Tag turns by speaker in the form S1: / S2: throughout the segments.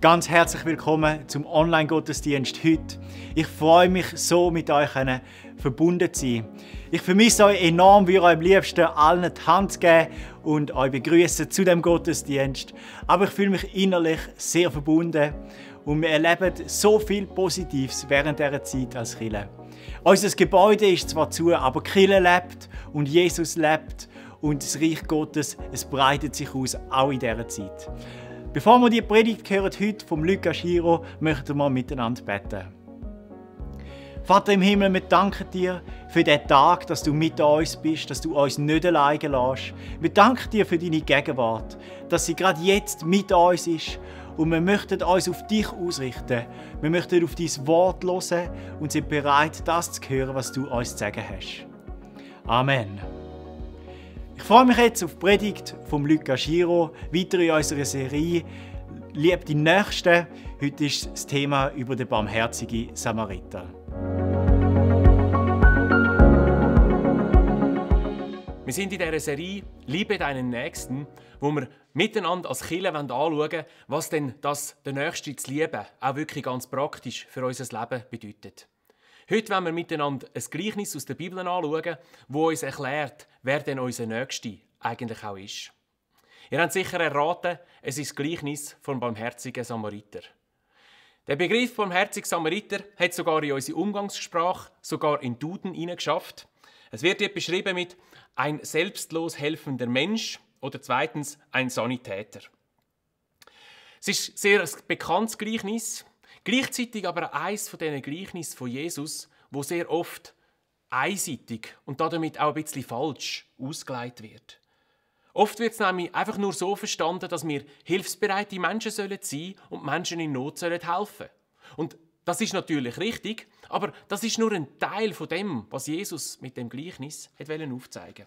S1: Ganz herzlich willkommen zum Online-Gottesdienst heute. Ich freue mich so, mit euch verbunden zu sein. Ich vermisse euch enorm, würde euch am liebsten allen die Hand geben und euch begrüßen zu dem Gottesdienst. Aber ich fühle mich innerlich sehr verbunden und wir erleben so viel Positives während dieser Zeit als Kirche. Unser Gebäude ist zwar zu, aber die Kirche lebt und Jesus lebt und das Reich Gottes, es breitet sich aus, auch in dieser Zeit. Bevor wir die Predigt hören heute vom Luca Schiro, möchten wir miteinander beten. Vater im Himmel, wir danken dir für diesen Tag, dass du mit uns bist, dass du uns nicht alleine lässt. Wir danken dir für deine Gegenwart, dass sie gerade jetzt mit uns ist. Und wir möchten uns auf dich ausrichten. Wir möchten auf dein Wort hören und sind bereit, das zu hören, was du uns zu sagen hast. Amen. Ich freue mich jetzt auf die Predigt von Luca Schiro, weiter in unserer Serie «Lieb die Nächsten». Heute ist das Thema über den barmherzigen Samariter.
S2: Wir sind in dieser Serie «Liebe deinen Nächsten», wo wir miteinander als Kirche anschauen wollen, was denn das, den Nächsten zu lieben, auch wirklich ganz praktisch für unser Leben bedeutet. Heute wollen wir miteinander ein Gleichnis aus der Bibel anschauen, das uns erklärt, wer denn unser Nächster eigentlich auch ist. Ihr habt sicher erraten, es ist das Gleichnis vom barmherzigen Samariter. Der Begriff barmherziger Samariter hat sogar in unsere Umgangssprache, sogar in Duden hineingeschafft. Es wird dort beschrieben mit ein selbstlos helfender Mensch oder zweitens ein Sanitäter. Es ist sehr ein bekanntes Gleichnis, gleichzeitig aber eines von diesen Gleichnissen von Jesus, wo sehr oft einseitig und damit auch ein bisschen falsch ausgelegt wird. Oft wird es nämlich einfach nur so verstanden, dass wir hilfsbereite Menschen sein sollen und Menschen in Not helfen sollen. Und das ist natürlich richtig, aber das ist nur ein Teil von dem, was Jesus mit dem Gleichnis aufzeigen wollte.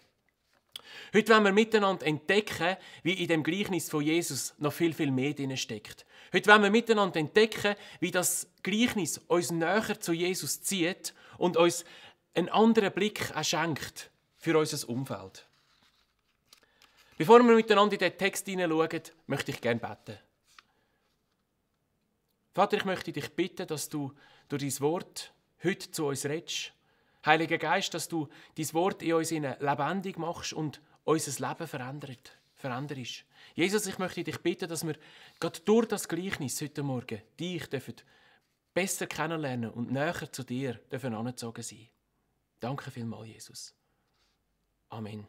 S2: Heute wollen wir miteinander entdecken, wie in dem Gleichnis von Jesus noch viel, viel mehr drin steckt. Heute wollen wir miteinander entdecken, wie das Gleichnis uns näher zu Jesus zieht und uns einen anderen Blick schenkt für unser Umfeld. Bevor wir miteinander in den Text hineinschauen, möchte ich gerne beten. Vater, ich möchte dich bitten, dass du durch dein Wort heute zu uns redest. Heiliger Geist, dass du dein Wort in uns lebendig machst und unser Leben veränderst. Jesus, ich möchte dich bitten, dass wir gerade durch das Gleichnis heute Morgen dich besser kennenlernen und näher zu dir herangezogen sein. Danke vielmals, Jesus. Amen.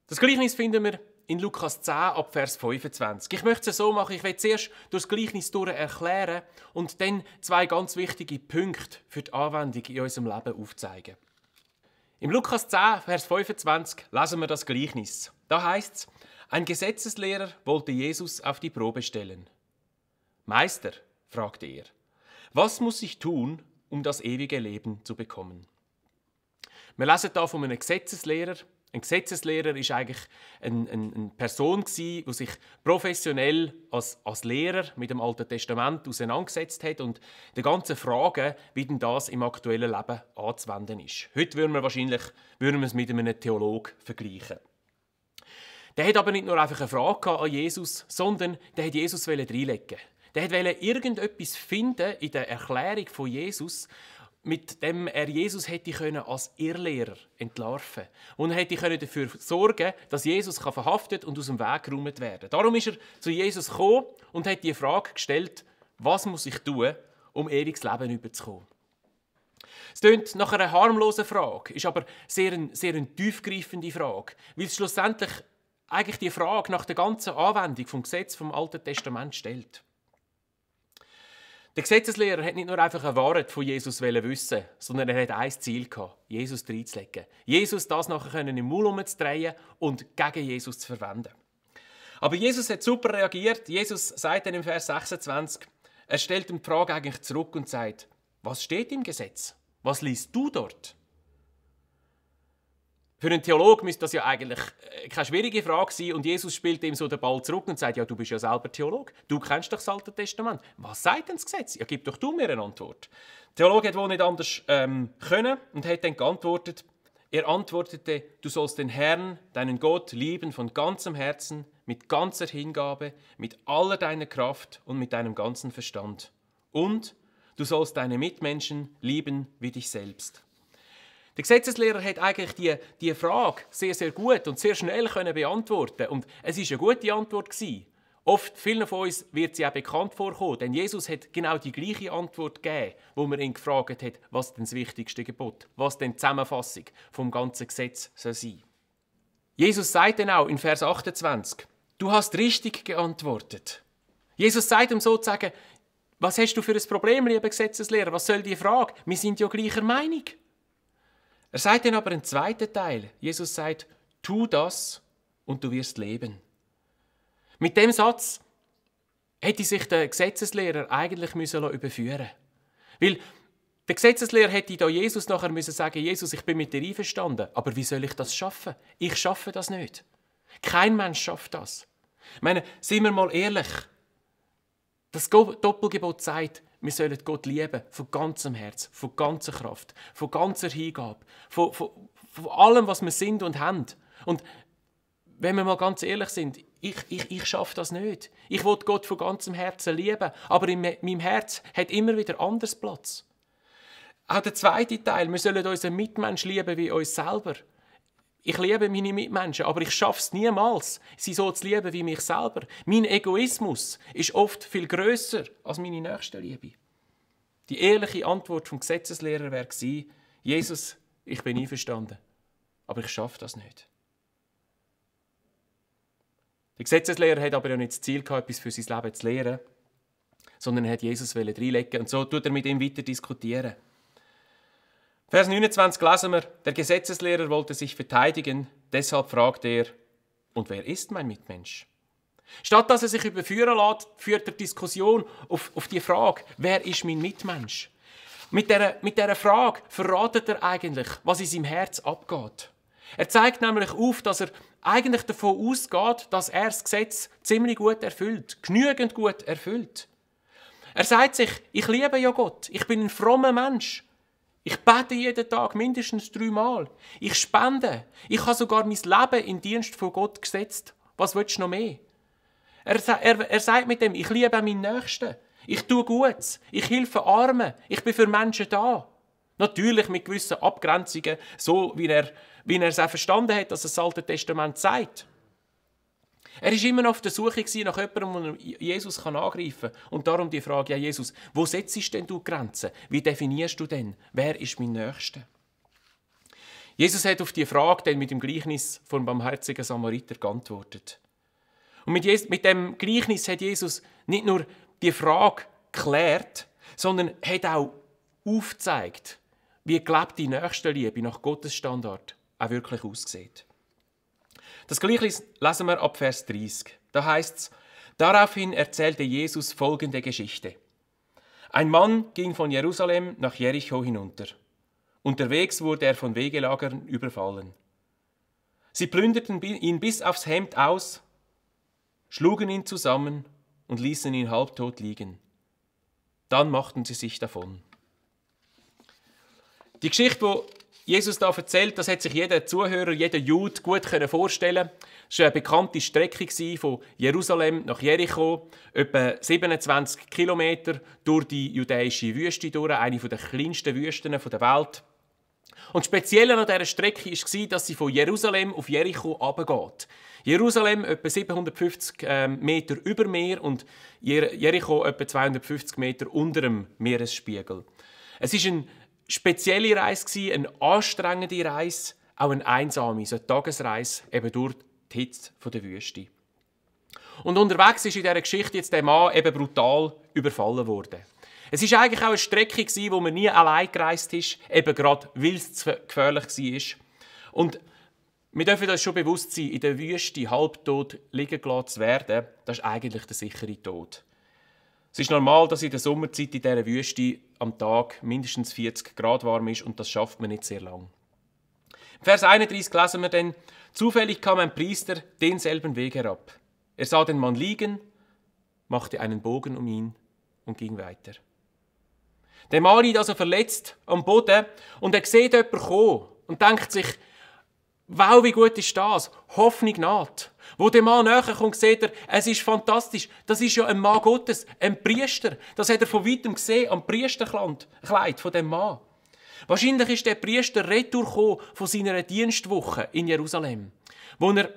S2: Das Gleichnis finden wir in Lukas 10 ab Vers 25. Ich möchte es so machen, ich werde zuerst durch das Gleichnis erklären und dann zwei ganz wichtige Punkte für die Anwendung in unserem Leben aufzeigen. Im Lukas 10, Vers 25 lesen wir das Gleichnis. Da heißt es: Ein Gesetzeslehrer wollte Jesus auf die Probe stellen. Meister, fragte er, was muss ich tun, um das ewige Leben zu bekommen? Wir lesen hier von einem Gesetzeslehrer. Ein Gesetzeslehrer war eigentlich eine Person, die sich professionell als Lehrer mit dem Alten Testament auseinandergesetzt hat und die ganzen Fragen, wie denn das im aktuellen Leben anzuwenden ist. Heute würden wir es mit einem Theologen vergleichen. Der hat aber nicht nur einfach eine Frage an Jesus, sondern der hat Jesus reinlegen. Der wollte irgendetwas finden in der Erklärung von Jesus, mit dem er Jesus hätte als Irrlehrer entlarven können. Und er hätte dafür sorgen, dass Jesus verhaftet und aus dem Weg geräumt werden. Darum ist er zu Jesus gekommen und hat die Frage gestellt: Was muss ich tun, um ewiges Leben überzukommen? Es klingt nach einer harmlosen Frage, ist aber sehr eine tiefgreifende Frage, weil es schlussendlich eigentlich die Frage nach der ganzen Anwendung vom Gesetz vom Alten Testament stellt. Der Gesetzeslehrer hat nicht nur einfach eine Wahrheit von Jesus wissen, sondern er hat ein Ziel gehabt: Jesus reinzulegen. Jesus das nachher im Maul umzudrehen und gegen Jesus zu verwenden. Aber Jesus hat super reagiert. Jesus sagt dann im Vers 26, er stellt ihm die Frage eigentlich zurück und sagt: Was steht im Gesetz? Was liest du dort? Für einen Theologen müsste das ja eigentlich keine schwierige Frage sein und Jesus spielt ihm so den Ball zurück und sagt: Ja, du bist ja selber Theologe, du kennst doch das Alte Testament. Was sagt denn das Gesetz? Ja, gib doch du mir eine Antwort. Der Theologe hat wohl nicht anders können und hat dann geantwortet. Er antwortete: Du sollst den Herrn, deinen Gott, lieben von ganzem Herzen, mit ganzer Hingabe, mit aller deiner Kraft und mit deinem ganzen Verstand. Und du sollst deine Mitmenschen lieben wie dich selbst. Der Gesetzeslehrer hat eigentlich die Frage sehr, sehr gut und sehr schnell beantworten. Und es war eine gute Antwort. Oft, vielen von uns wird sie auch bekannt vorkommen, denn Jesus hat genau die gleiche Antwort gegeben, wo man ihn gefragt hat, was denn das wichtigste Gebot, was denn die Zusammenfassung vom ganzen Gesetz soll sein. Jesus sagt dann auch in Vers 28, du hast richtig geantwortet. Jesus sagt ihm sozusagen, was hast du für ein Problem, lieber Gesetzeslehrer, was soll die Frage? Wir sind ja gleicher Meinung. Er sagt dann aber einen zweiten Teil. Jesus sagt, tu das und du wirst leben. Mit dem Satz hätte sich der Gesetzeslehrer eigentlich überführen müssen. Weil der Gesetzeslehrer hätte da Jesus nachher müssen sagen, Jesus, ich bin mit dir einverstanden, aber wie soll ich das schaffen? Ich schaffe das nicht. Kein Mensch schafft das. Ich meine, seien wir mal ehrlich. Das Doppelgebot sagt, wir sollen Gott lieben, von ganzem Herz, von ganzer Kraft, von ganzer Hingabe, von allem, was wir sind und haben. Und wenn wir mal ganz ehrlich sind, ich schaffe das nicht. Ich will Gott von ganzem Herzen lieben, aber in meinem Herz hat immer wieder anders Platz. Auch der zweite Teil, wir sollen unseren Mitmenschen lieben wie uns selber. Ich liebe meine Mitmenschen, aber ich schaffe es niemals, sie so zu lieben wie mich selber. Mein Egoismus ist oft viel grösser als meine Nächstenliebe. Die ehrliche Antwort vom Gesetzeslehrer wäre gewesen, Jesus, ich bin einverstanden, aber ich schaffe das nicht. Der Gesetzeslehrer hat aber ja nicht das Ziel gehabt, etwas für sein Leben zu lehren, sondern er hat Jesus reinlegen und so tut er mit ihm weiter diskutieren. Vers 29 lesen wir, der Gesetzeslehrer wollte sich verteidigen, deshalb fragt er, und wer ist mein Mitmensch? Statt dass er sich überführen lässt, führt er Diskussion auf die Frage, wer ist mein Mitmensch? Mit dieser Frage verratet er eigentlich, was in seinem Herz abgeht. Er zeigt nämlich auf, dass er eigentlich davon ausgeht, dass er das Gesetz ziemlich gut erfüllt, genügend gut erfüllt. Er sagt sich, ich liebe ja Gott, ich bin ein frommer Mensch. Ich bete jeden Tag mindestens 3 Mal. Ich spende. Ich habe sogar mein Leben in Dienst von Gott gesetzt. Was willst du noch mehr? Er sagt mit dem, ich liebe meinen Nächsten. Ich tue Gutes. Ich helfe Armen. Ich bin für Menschen da. Natürlich mit gewissen Abgrenzungen, so wie er es auch verstanden hat, dass das Alte Testament sagt. Er war immer noch auf der Suche nach jemandem, der Jesus angreifen kann. Und darum die Frage, ja Jesus, wo setzt denn du Grenzen? Wie definierst du denn, wer ist mein Nächster? Jesus hat auf die Frage dann mit dem Gleichnis vom barmherzigen Samariter geantwortet. Und mit dem Gleichnis hat Jesus nicht nur die Frage geklärt, sondern hat auch aufgezeigt, wie gelebte Nächstenliebe nach Gottes Standard auch wirklich aussieht. Das Gleichnis lesen wir ab Vers 30. Da heißt es, daraufhin erzählte Jesus folgende Geschichte. Ein Mann ging von Jerusalem nach Jericho hinunter. Unterwegs wurde er von Wegelagern überfallen. Sie plünderten ihn bis aufs Hemd aus, schlugen ihn zusammen und ließen ihn halbtot liegen. Dann machten sie sich davon. Die Geschichte, die Jesus da erzählt, das hat sich jeder Zuhörer, jeder Jude gut vorstellen können. Es war eine bekannte Strecke von Jerusalem nach Jericho, etwa 27 Kilometer durch die judäische Wüste durch, eine der kleinsten Wüsten der Welt. Und das Spezielle an dieser Strecke war, dass sie von Jerusalem auf Jericho runtergeht. Jerusalem etwa 750 Meter über Meer und Jericho etwa 250 Meter unter dem Meeresspiegel. Es ist eine spezielle Reise, eine anstrengende Reise, auch eine einsame, eine Tagesreise eben durch die Hitze der Wüste. Und unterwegs ist in dieser Geschichte jetzt der Mann eben brutal überfallen worden. Es ist eigentlich auch eine Strecke, wo man nie allein gereist ist, eben gerade weil es zu gefährlich war. Und wir dürfen uns schon bewusst sein, in der Wüste halbtot liegen gelassen zu werden, das ist eigentlich der sichere Tod. Es ist normal, dass in der Sommerzeit in dieser Wüste am Tag mindestens 40 Grad warm ist und das schafft man nicht sehr lang. Im Vers 31 lesen wir dann, zufällig kam ein Priester denselben Weg herab. Er sah den Mann liegen, machte einen Bogen um ihn und ging weiter. Der Mann liegt also verletzt am Boden und er sieht jemanden kommen und denkt sich, Wow, wie gut ist das? Hoffnung naht. Wo der Mann näher kommt, sieht er, es ist fantastisch. Das ist ja ein Mann Gottes, ein Priester. Das hat er von weitem gesehen, am Priesterkleid von dem Mann. Wahrscheinlich ist der Priester retour von seiner Dienstwoche in Jerusalem, wo er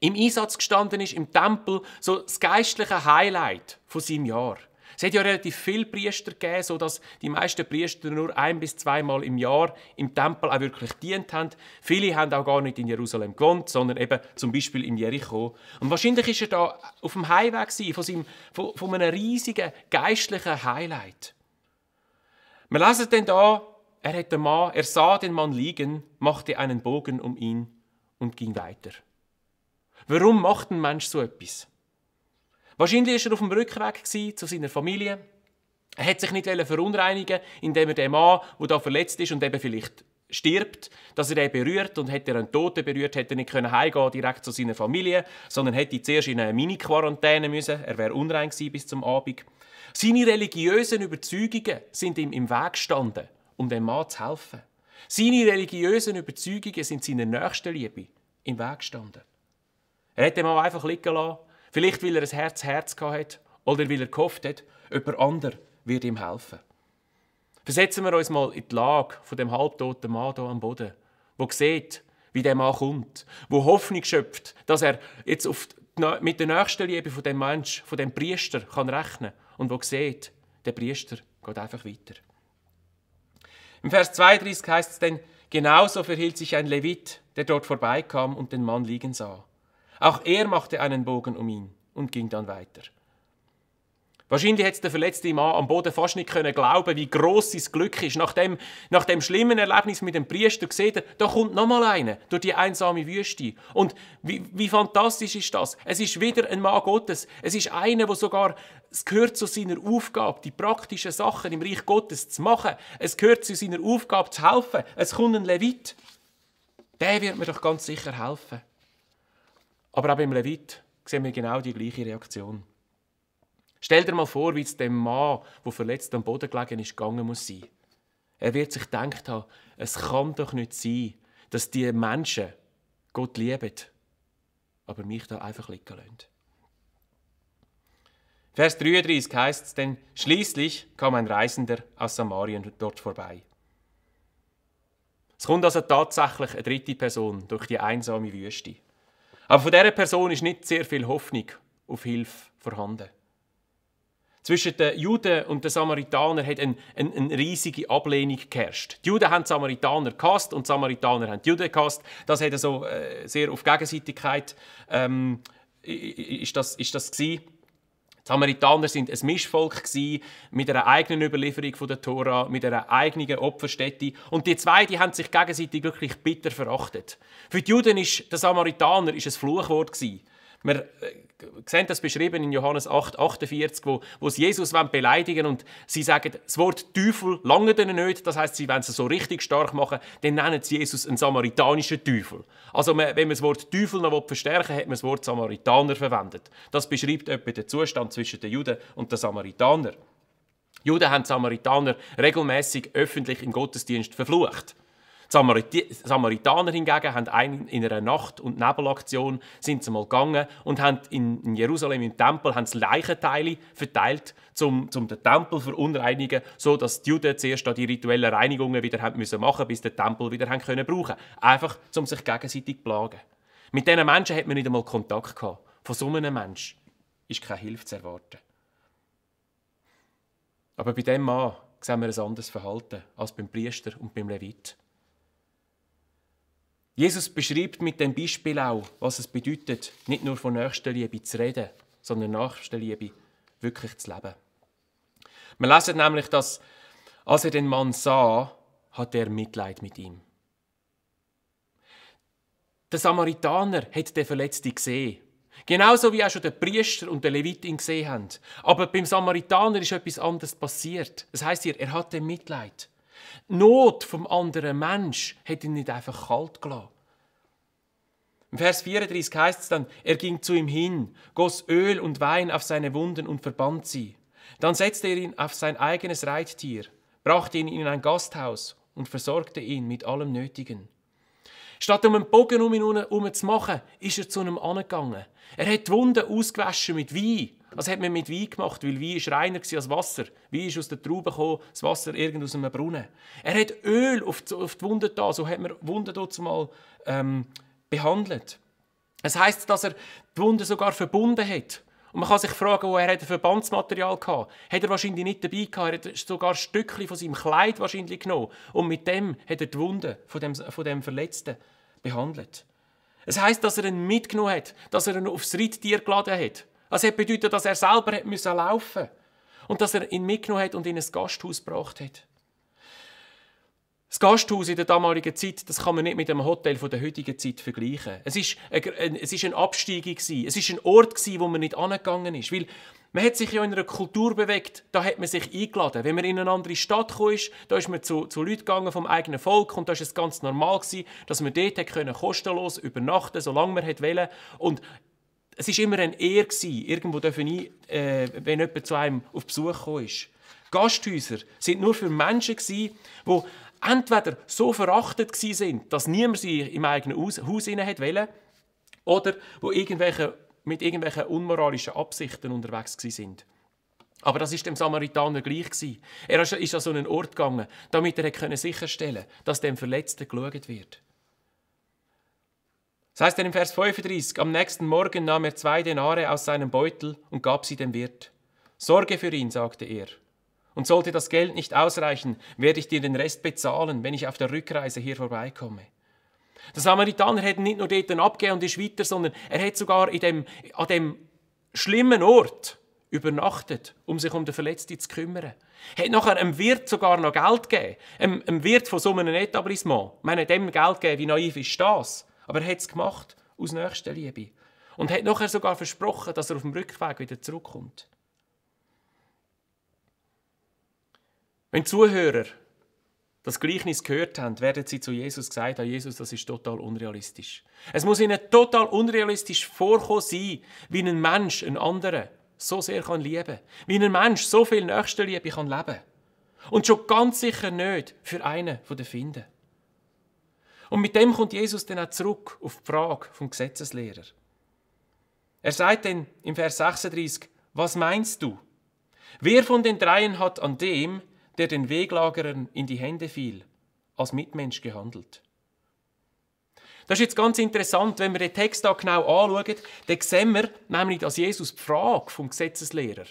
S2: im Einsatz gestanden ist, im Tempel, so das geistliche Highlight von seinem Jahr. Es hat ja relativ viele Priester gegeben, sodass die meisten Priester nur 1- bis 2-mal im Jahr im Tempel auch wirklich gedient haben. Viele haben auch gar nicht in Jerusalem gewohnt, sondern eben zum Beispiel in Jericho. Und wahrscheinlich war er da auf dem Heimweg von einem riesigen geistlichen Highlight. Wir lesen dann da, er sah den Mann liegen, machte einen Bogen um ihn und ging weiter. Warum macht ein Mensch so etwas? Wahrscheinlich war er auf dem Rückweg zu seiner Familie. Er hat sich nicht verunreinigen, indem er den Mann, der da verletzt ist und eben vielleicht stirbt, dass er den berührt. Und hätte er einen Toten berührt, hätte er nicht heimgehen direkt zu seiner Familie, sondern hätte zuerst in eine Mini-Quarantäne müssen. Er wäre unrein gewesen bis zum Abend. Seine religiösen Überzeugungen sind ihm im Weg gestanden, um dem Mann zu helfen. Seine religiösen Überzeugungen sind seiner Nächstenliebe im Weg gestanden. Er hat den Mann einfach liegen lassen. Vielleicht, weil er ein Herz hatte oder weil er gehofft hat, jemand anderes wird ihm helfen. Versetzen wir uns mal in die Lage von dem halbtoten Mann hier am Boden, der sieht, wie der Mann kommt, der Hoffnung schöpft, dass er jetzt mit der Nächstenliebe von dem Menschen, von dem Priester kann rechnen und der sieht, der Priester geht einfach weiter. Im Vers 32 heißt es dann, genauso verhielt sich ein Levit, der dort vorbeikam und den Mann liegen sah. Auch er machte einen Bogen um ihn und ging dann weiter. Wahrscheinlich hätte der verletzte Mann am Boden fast nicht glauben, wie gross sein Glück ist. Nach dem schlimmen Erlebnis mit dem Priester sieht er, da kommt noch mal einer durch die einsame Wüste. Und wie fantastisch ist das? Es ist wieder ein Mann Gottes. Es ist einer, der sogar, es gehört zu seiner Aufgabe, die praktischen Sachen im Reich Gottes zu machen. Es gehört zu seiner Aufgabe, zu helfen. Es kommt ein Levit. Der wird mir doch ganz sicher helfen. Aber auch beim Levit sehen wir genau die gleiche Reaktion. Stell dir mal vor, wie es dem Mann, der verletzt am Boden gelegen ist, gegangen muss sein. Er wird sich gedacht haben, es kann doch nicht sein, dass die Menschen Gott lieben, aber mich da einfach liegen lassen. Vers 33 heißt es denn, schliesslich kam ein Reisender aus Samarien dort vorbei. Es kommt also tatsächlich eine dritte Person durch die einsame Wüste. Aber von dieser Person ist nicht sehr viel Hoffnung auf Hilfe vorhanden. Zwischen den Juden und den Samaritanern hat eine riesige Ablehnung geherrscht. Die Juden haben die Samaritaner gehasst und die Samaritaner haben die Juden gehasst. Das hat so sehr auf Gegenseitigkeit ist das gewesen. Die Samaritaner waren ein Mischvolk mit einer eigenen Überlieferung von der Tora, mit einer eigenen Opferstätte. Und die zwei, die haben sich gegenseitig wirklich bitter verachtet. Für die Juden ist der Samaritaner ein Fluchwort. Wir sehen das beschrieben in Johannes 8,48, wo sie Jesus beleidigen wollen. Und sie sagen, das Wort Teufel lange ihnen nicht. Das heisst, sie wollen es so richtig stark machen, dann nennen sie Jesus einen samaritanischen Teufel. Also wenn man das Wort Teufel noch verstärken will, hat man das Wort Samaritaner verwendet. Das beschreibt etwa den Zustand zwischen den Juden und den Samaritανern. Die Juden haben die Samaritaner regelmäßig öffentlich im Gottesdienst verflucht. Die Samaritaner hingegen haben in einer Nacht- und Nebelaktion sind sie mal gegangen und haben in Jerusalem im Tempel haben sie Leichenteile verteilt, um den Tempel zu verunreinigen, sodass die Juden zuerst die rituellen Reinigungen wieder machen mussten, bis den Tempel wieder brauchen können. Einfach, um sich gegenseitig zu plagen. Mit diesen Menschen hat man nicht einmal Kontakt gehabt. Von so einem Menschen ist keine Hilfe zu erwarten. Aber bei diesem Mann sehen wir ein anderes Verhalten als beim Priester und beim Levit. Jesus beschreibt mit dem Beispiel auch, was es bedeutet, nicht nur von Nächstenliebe zu reden, sondern Nächstenliebe wirklich zu leben. Wir lesen nämlich, dass, als er den Mann sah, hat er Mitleid mit ihm. Der Samaritaner hat den Verletzten gesehen. Genauso wie auch schon der Priester und der Levit ihn gesehen haben. Aber beim Samaritaner ist etwas anderes passiert. Das heisst hier, er hatte Mitleid. Die Not vom anderen Mensch hat ihn nicht einfach kalt gelassen. Im Vers 34 heißt es dann, er ging zu ihm hin, goss Öl und Wein auf seine Wunden und verband sie. Dann setzte er ihn auf sein eigenes Reittier, brachte ihn in ein Gasthaus und versorgte ihn mit allem Nötigen. Statt um einen Bogen um ihn herum zu machen, ist er zu einem angegangen. Er hat die Wunden ausgewaschen mit Wein. Das hat man mit Wein gemacht, weil Wein ist reiner als Wasser. Wein ist aus der Traube gekommen, das Wasser irgend aus einem Brunnen. Er hat Öl auf die Wunden da, so hat man Wunden dort mal behandelt. Es heisst, dass er die Wunden sogar verbunden hat. Und man kann sich fragen, wo er Verbandsmaterial hatte. Hat er wahrscheinlich nicht dabei gehabt. Er hat sogar ein Stückchen von seinem Kleid wahrscheinlich genommen. Und mit dem hat er die Wunden von dem Verletzten behandelt. Es heisst, dass er ihn mitgenommen hat, dass er ihn aufs Reittier geladen hat. Das hat bedeutet, dass er selber laufen musste. Und dass er ihn mitgenommen hat und in ein Gasthaus gebracht hat. Das Gasthaus in der damaligen Zeit, das kann man nicht mit einem Hotel von der heutigen Zeit vergleichen. Es ist eine Absteigung gewesen. Es ist ein Ort gewesen, wo man nicht angegangen ist, weil man hat sich ja in einer Kultur bewegt. Da hat man sich eingeladen. Wenn man in eine andere Stadt kam, da ist man zu Leuten gegangen vom eigenen Volk und da ist es ganz normal gewesen, dass man dort kostenlos übernachten konnte, solange man wollte. Und es ist immer eine Ehre gewesen, irgendwo wenn jemand zu einem auf Besuch gekommen ist. Gasthäuser sind nur für Menschen gewesen, die entweder so verachtet waren, dass niemand sie im eigenen Haus wollte, oder wo mit irgendwelchen unmoralischen Absichten unterwegs waren. Aber das war dem Samaritaner gleich. Er ist an so einen Ort gegangen, damit er sicherstellen konnte, dass dem Verletzten geschaut wird. Das heißt dann im Vers 35, am nächsten Morgen nahm er 2 Denare aus seinem Beutel und gab sie dem Wirt. Sorge für ihn, sagte er. Und sollte das Geld nicht ausreichen, werde ich dir den Rest bezahlen, wenn ich auf der Rückreise hier vorbeikomme. Der Samaritaner hat nicht nur dort abgegeben und ist weiter, sondern er hat sogar an dem schlimmen Ort übernachtet, um sich um den Verletzten zu kümmern. Er hat nachher einem Wirt sogar noch Geld gegeben. Einem Wirt von so einem Etablissement. Ich meine, dem Geld geben, wie naiv ist das? Aber er hat es gemacht, aus Nächstenliebe. Und hat nachher sogar versprochen, dass er auf dem Rückweg wieder zurückkommt. Wenn die Zuhörer das Gleichnis gehört haben, werden sie zu Jesus gesagt haben, Jesus, das ist total unrealistisch. Es muss ihnen total unrealistisch vorkommen sein, wie ein Mensch einen anderen so sehr lieben kann. Wie ein Mensch so viel Nächstenliebe kann leben. Und schon ganz sicher nicht für einen der Finden. Und mit dem kommt Jesus dann auch zurück auf die Frage vom Gesetzeslehrer. Er sagt dann im Vers 36, was meinst du? Wer von den dreien hat an dem, der den Weglagerern in die Hände fiel, als Mitmensch gehandelt? Das ist jetzt ganz interessant, wenn wir den Text da genau anschauen, dann sehen wir nämlich, dass Jesus die Frage vom Gesetzeslehrer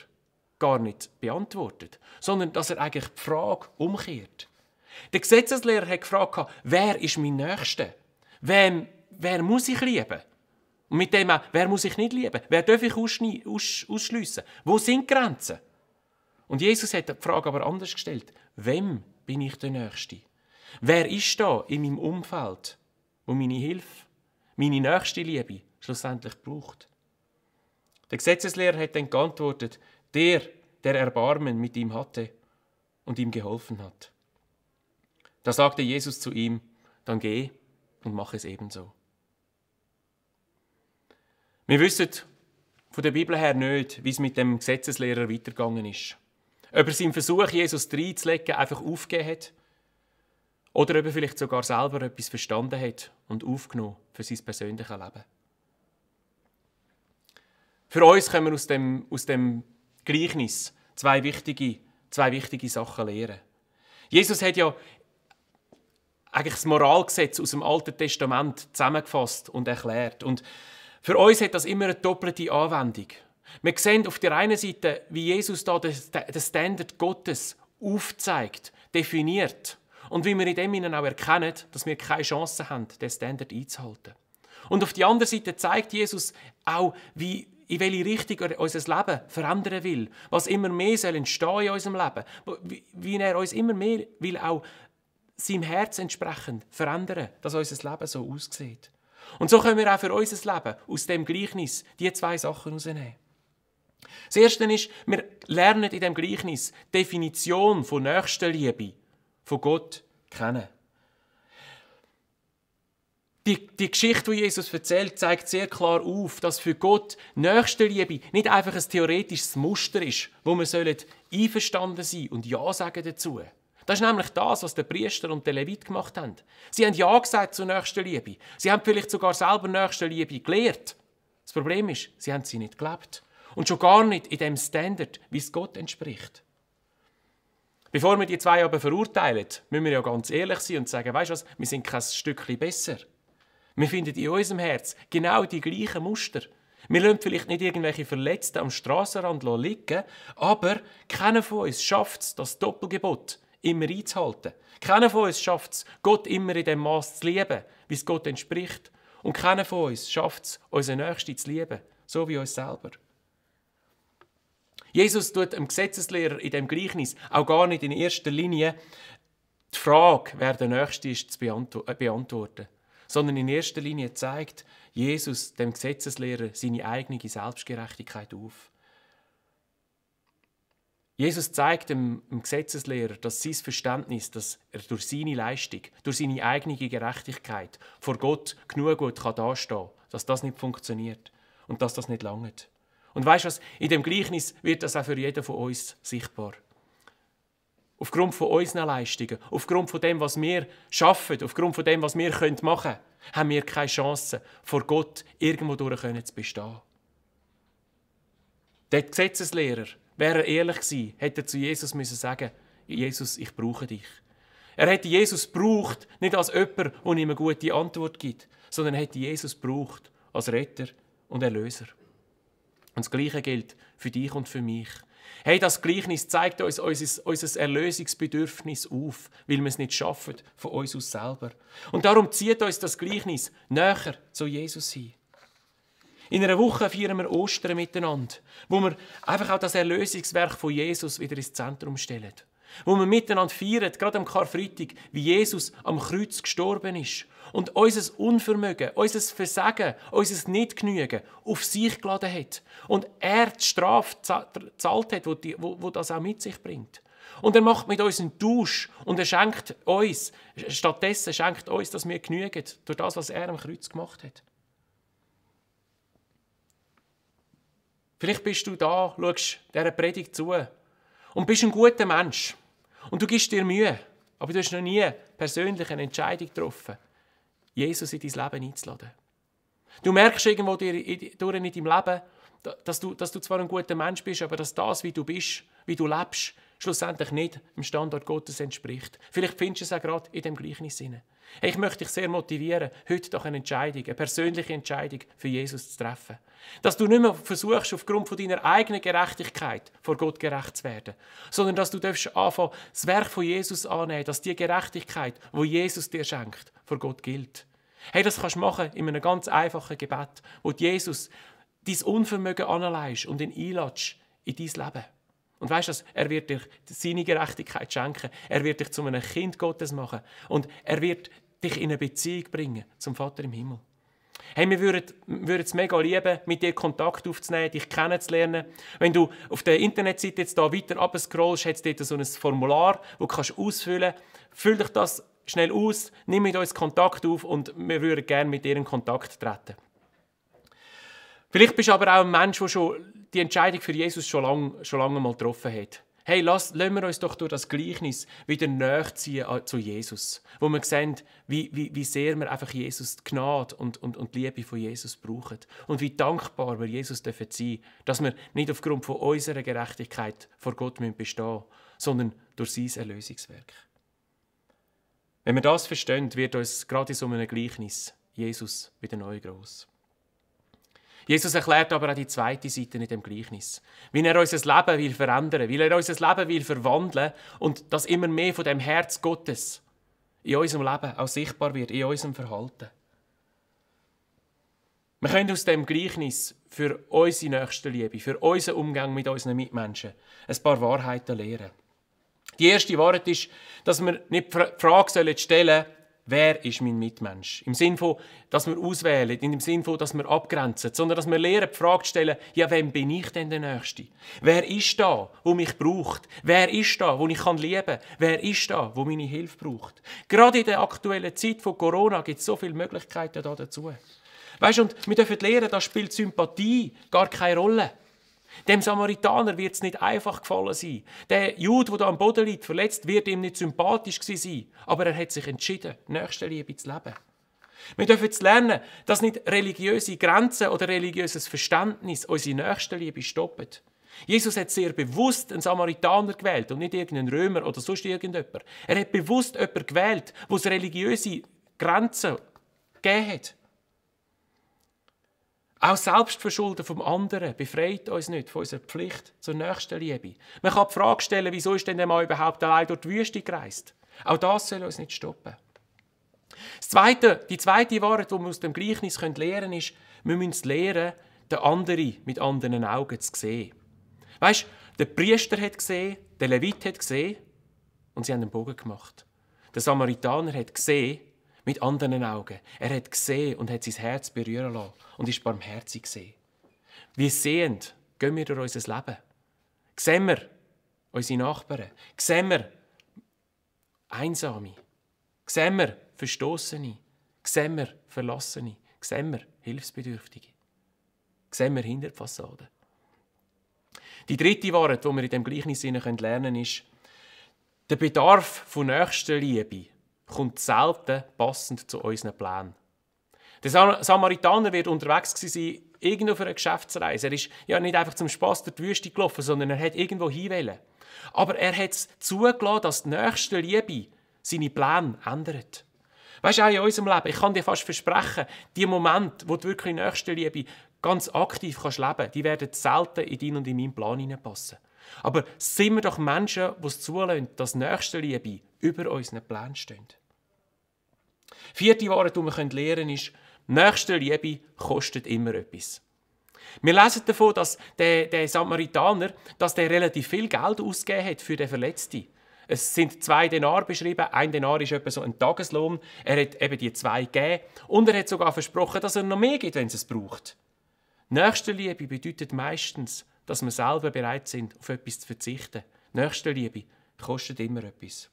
S2: gar nicht beantwortet, sondern dass er eigentlich die Frage umkehrt. Der Gesetzeslehrer hat gefragt, wer ist mein Nächster? Wer muss ich lieben? Und mit dem auch, wer muss ich nicht lieben? Wer darf ich ausschliessen? Wo sind die Grenzen? Und Jesus hat die Frage aber anders gestellt. Wem bin ich der Nächste? Wer ist da in meinem Umfeld, wo meine Hilfe, meine nächste Liebe schlussendlich braucht? Der Gesetzeslehrer hat dann geantwortet, der Erbarmen mit ihm hatte und ihm geholfen hat. Da sagte Jesus zu ihm, dann geh und mach es ebenso. Wir wissen von der Bibel her nicht, wie es mit dem Gesetzeslehrer weitergegangen ist. Ob er seinen Versuch, Jesus reinzulegen, einfach aufgegeben hat oder ob er vielleicht sogar selber etwas verstanden hat und aufgenommen für sein persönliches Leben. Für uns können wir aus dem Gleichnis zwei wichtige Sachen lernen. Jesus hat ja eigentlich das Moralgesetz aus dem Alten Testament zusammengefasst und erklärt. Und für uns hat das immer eine doppelte Anwendung. Wir sehen auf der einen Seite, wie Jesus da den Standard Gottes aufzeigt, definiert. Und wie wir in dem auch erkennen, dass wir keine Chance haben, den Standard einzuhalten. Und auf der anderen Seite zeigt Jesus auch, in welche Richtung er unser Leben verändern will. Was immer mehr soll entstehen in unserem Leben. Wie er uns immer mehr will auch seinem Herz entsprechend verändern, dass unser Leben so aussieht. Und so können wir auch für unser Leben aus dem Gleichnis die zwei Sachen herausnehmen. Das Erste ist, wir lernen in dem Gleichnis die Definition von Nächstenliebe von Gott kennen. Die Geschichte, die Jesus erzählt, zeigt sehr klar auf, dass für Gott Nächstenliebe nicht einfach ein theoretisches Muster ist, wo wir einverstanden sein und Ja sagen dazu. Das ist nämlich das, was der Priester und der Levit gemacht haben. Sie haben Ja gesagt zur Nächstenliebe. Sie haben vielleicht sogar selber Nächstenliebe gelehrt. Das Problem ist, sie haben sie nicht gelebt. Und schon gar nicht in dem Standard, wie es Gott entspricht. Bevor wir die zwei aber verurteilen, müssen wir ja ganz ehrlich sein und sagen, weisst du was, wir sind kein Stückchen besser. Wir finden in unserem Herz genau die gleichen Muster. Wir lassen vielleicht nicht irgendwelche Verletzten am Strassenrand liegen, aber keiner von uns schafft es, das Doppelgebot immer einzuhalten. Keiner von uns schafft es, Gott immer in dem Maß zu lieben, wie es Gott entspricht. Und keiner von uns schafft es, unseren Nächsten zu lieben, so wie uns selber. Jesus tut dem Gesetzeslehrer in dem Gleichnis auch gar nicht in erster Linie die Frage, wer der Nächste ist, zu beantworten, sondern in erster Linie zeigt Jesus dem Gesetzeslehrer seine eigene Selbstgerechtigkeit auf. Jesus zeigt dem Gesetzeslehrer, dass sein Verständnis, dass er durch seine Leistung, durch seine eigene Gerechtigkeit vor Gott genug gut dastehen kann, dass das nicht funktioniert und dass das nicht langt. Und weisst du was? In dem Gleichnis wird das auch für jeden von uns sichtbar. Aufgrund von unseren Leistungen, aufgrund von dem, was wir schaffen, aufgrund von dem, was wir machen können, haben wir keine Chance, vor Gott irgendwo durch zu bestehen. Der Gesetzeslehrer, wäre er ehrlich gewesen, hätte er zu Jesus müssen sagen: Jesus, ich brauche dich. Er hätte Jesus gebraucht, nicht als jemand, der ihm eine gute Antwort gibt, sondern er hätte Jesus gebraucht als Retter und Erlöser. Und das Gleiche gilt für dich und für mich. Hey, das Gleichnis zeigt uns unser Erlösungsbedürfnis auf, weil wir es nicht schaffen von uns aus selber. Und darum zieht uns das Gleichnis näher zu Jesus hin. In einer Woche feiern wir Ostern miteinander, wo wir einfach auch das Erlösungswerk von Jesus wieder ins Zentrum stellen. Wo wir miteinander feiern, gerade am Karfreitag, wie Jesus am Kreuz gestorben ist und unser Unvermögen, unser Versagen, unser Nichtgenügen auf sich geladen hat. Und er die Strafe gezahlt hat, wo das auch mit sich bringt. Und er macht mit uns einen Tausch und er schenkt uns, stattdessen schenkt uns, dass wir genügen durch das, was er am Kreuz gemacht hat. Vielleicht bist du da, schaust dieser Predigt zu und bist ein guter Mensch. Und du gibst dir Mühe, aber du hast noch nie persönlich eine Entscheidung getroffen, Jesus in dein Leben einzuladen. Du merkst irgendwo in deinem Leben, dass du zwar ein guter Mensch bist, aber dass das, wie du bist, wie du lebst, schlussendlich nicht dem Standard Gottes entspricht. Vielleicht findest du es auch gerade in dem Gleichnis. Hey, ich möchte dich sehr motivieren, heute doch eine persönliche Entscheidung für Jesus zu treffen. Dass du nicht mehr versuchst, aufgrund von deiner eigenen Gerechtigkeit vor Gott gerecht zu werden, sondern dass du anfangen, das Werk von Jesus annehmen, dass die Gerechtigkeit, die Jesus dir schenkt, vor Gott gilt. Hey, das kannst du machen in einem ganz einfachen Gebet, wo Jesus dein Unvermögen anlegst und ihn einlädst in dein Leben. Und weisst du, er wird dir seine Gerechtigkeit schenken. Er wird dich zu einem Kind Gottes machen. Und er wird dich in eine Beziehung bringen zum Vater im Himmel. Hey, wir würden es mega lieben, mit dir Kontakt aufzunehmen, dich kennenzulernen. Wenn du auf der Internetseite jetzt da weiter runterscrollst, hat es dort so ein Formular, das du ausfüllen kannst. Füll dich das schnell aus, nimm mit uns Kontakt auf und wir würden gerne mit dir in Kontakt treten. Vielleicht bist du aber auch ein Mensch, der schon die Entscheidung für Jesus schon lange mal getroffen hat. Hey, lassen wir uns doch durch das Gleichnis wieder näher ziehen zu Jesus, wo wir sehen, wie sehr wir einfach Jesus, die Gnade und die Liebe von Jesus brauchen und wie dankbar wir Jesus sein dürfen, dass wir nicht aufgrund von unserer Gerechtigkeit vor Gott bestehen müssen, sondern durch sein Erlösungswerk. Wenn wir das verstehen, wird uns gerade in so einem Gleichnis Jesus wieder neu gross. Jesus erklärt aber auch die zweite Seite in dem Gleichnis. Wie er unser Leben will verändern, wie er unser Leben will verwandeln und dass immer mehr von dem Herz Gottes in unserem Leben auch sichtbar wird, in unserem Verhalten. Wir können aus dem Gleichnis für unsere Nächstenliebe, für unseren Umgang mit unseren Mitmenschen ein paar Wahrheiten lernen. Die erste Wahrheit ist, dass wir nicht die Frage stellen sollen, wer ist mein Mitmensch? Im Sinne von, dass wir auswählen, in dem Sinne von, dass wir abgrenzen, sondern dass wir lernen, die Frage zu stellen, ja, wem bin ich denn der Nächste? Wer ist da, wo mich braucht? Wer ist da, wo ich lieben kann? Wer ist da, wo meine Hilfe braucht? Gerade in der aktuellen Zeit von Corona gibt es so viele Möglichkeiten dazu. Weißt du, und wir dürfen lernen, da spielt Sympathie gar keine Rolle. Dem Samaritaner wird es nicht einfach gefallen sein. Der Jude, der da am Boden liegt, verletzt, wird ihm nicht sympathisch gewesen sein. Aber er hat sich entschieden, Nächstenliebe zu leben. Wir dürfen jetzt lernen, dass nicht religiöse Grenzen oder religiöses Verständnis unsere Nächstenliebe stoppen. Jesus hat sehr bewusst einen Samaritaner gewählt und nicht irgendeinen Römer oder sonst irgendjemand. Er hat bewusst jemanden gewählt, wo es religiöse Grenzen gegeben hat. Auch Selbstverschulden vom anderen befreit uns nicht von unserer Pflicht zur Nächstenliebe. Man kann die Frage stellen, wieso ist denn der Mann überhaupt allein durch die Wüste gereist? Auch das soll uns nicht stoppen. Die zweite Wahrheit, die wir aus dem Gleichnis lernen können, ist, wir müssen lernen, den anderen mit anderen Augen zu sehen. Weisst, der Priester hat gesehen, der Levit hat gesehen und sie haben einen Bogen gemacht. Der Samaritaner hat gesehen mit anderen Augen. Er hat gesehen und hat sein Herz berühren lassen und ist barmherzig gesehen. Wie sehend gehen wir durch unser Leben. Sehen wir unsere Nachbarn? Sehen wir Einsame? Sehen wir Verstossene? Sehen wir Verlassene? Sehen wir Hilfsbedürftige? Sehen wir hinter die Fassade? Die dritte Wahrheit, die wir in diesem Gleichnis lernen können, ist, der Bedarf von Nächstenliebe kommt selten passend zu unseren Plänen. Der Samaritaner wird unterwegs sein, irgendwo auf einer Geschäftsreise. Er ist ja nicht einfach zum Spass durch die Wüste gelaufen, sondern er hat irgendwo hinwollen. Aber er hat es zugelassen, dass die Nächstenliebe seine Pläne ändert. Weisst du, auch in unserem Leben, ich kann dir fast versprechen, die Momente, wo du wirklich Nächstenliebe ganz aktiv leben kannst, die werden selten in deinen und in meinen Plan hineinpassen. Aber sind wir doch Menschen, die es zulassen, dass Nächstenliebe über unseren Plänen steht. Vierte Wahrheit, die wir lernen können, ist, Nächstenliebe kostet immer etwas. Wir lesen davon, dass der Samaritaner relativ viel Geld ausgegeben hat für den Verletzten. Es sind 2 Denar beschrieben. 1 Denar ist etwa so ein Tageslohn. Er hat eben die 2 gegeben. Und er hat sogar versprochen, dass er noch mehr gibt, wenn es braucht. Nächstenliebe bedeutet meistens, dass wir selber bereit sind, auf etwas zu verzichten. Nächstenliebe kostet immer etwas.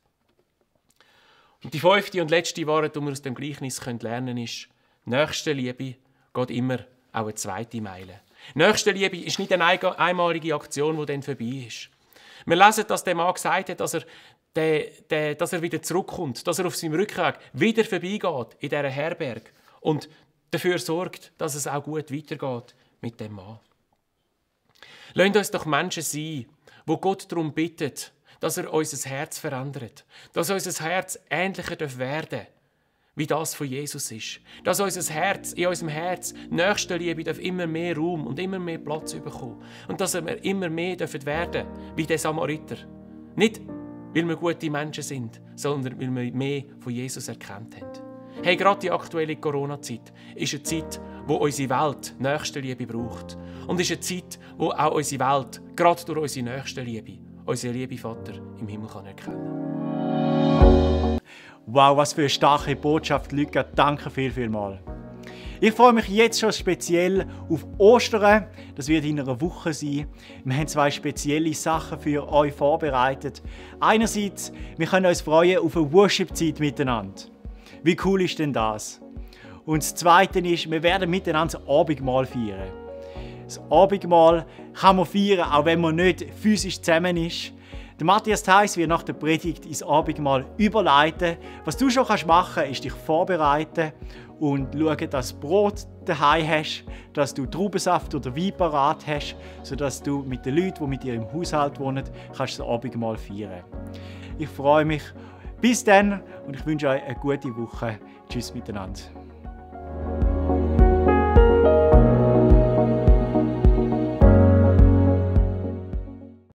S2: Und die 5. und letzte Wahrheit, die wir aus dem Gleichnis lernen können, ist, Nächstenliebe geht immer auch eine 2. Meile. Nächstenliebe ist nicht eine einmalige Aktion, die dann vorbei ist. Wir lesen, dass der Mann gesagt hat, dass er wieder zurückkommt, dass er auf seinem Rückweg wieder vorbeigeht in dieser Herberge und dafür sorgt, dass es auch gut weitergeht mit dem Mann. Lasst uns doch Menschen sein, wo Gott darum bittet, dass er unser Herz verändert, dass unser Herz ähnlicher werden darf, wie das von Jesus ist. Dass in unserem Herz Nächstenliebe immer mehr Raum und immer mehr Platz bekommen. Und dass wir immer mehr werden dürfen, wie der Samariter. Nicht, weil wir gute Menschen sind, sondern weil wir mehr von Jesus erkannt haben. Hey, gerade die aktuelle Corona-Zeit ist eine Zeit, wo unsere Welt Nächstenliebe braucht. Und ist eine Zeit, wo auch unsere Welt, gerade durch unsere Nächstenliebe, unseren lieben Vater im Himmel erkennen kann.
S1: Wow, was für eine starke Botschaft, Luca. Danke vielmals. Ich freue mich jetzt schon speziell auf Ostern. Das wird in einer Woche sein. Wir haben 2 spezielle Sachen für euch vorbereitet. Einerseits, wir können uns freuen auf eine Worship-Zeit miteinander. Wie cool ist denn das? Und das Zweite ist, wir werden miteinander das Abendmahl feiern. Das Abendmahl kann man feiern, auch wenn man nicht physisch zusammen ist. Der Matthias Theis wird nach der Predigt ins Abendmahl überleiten. Was du schon machen kannst, ist dich vorbereiten und schauen, dass du Brot daheim hast, dass du Traubensaft oder Wein parat hast, sodass du mit den Leuten, die mit dir im Haushalt wohnen, kannst das Abendmahl feiern. Ich freue mich. Bis dann und ich wünsche euch eine gute Woche. Tschüss miteinander.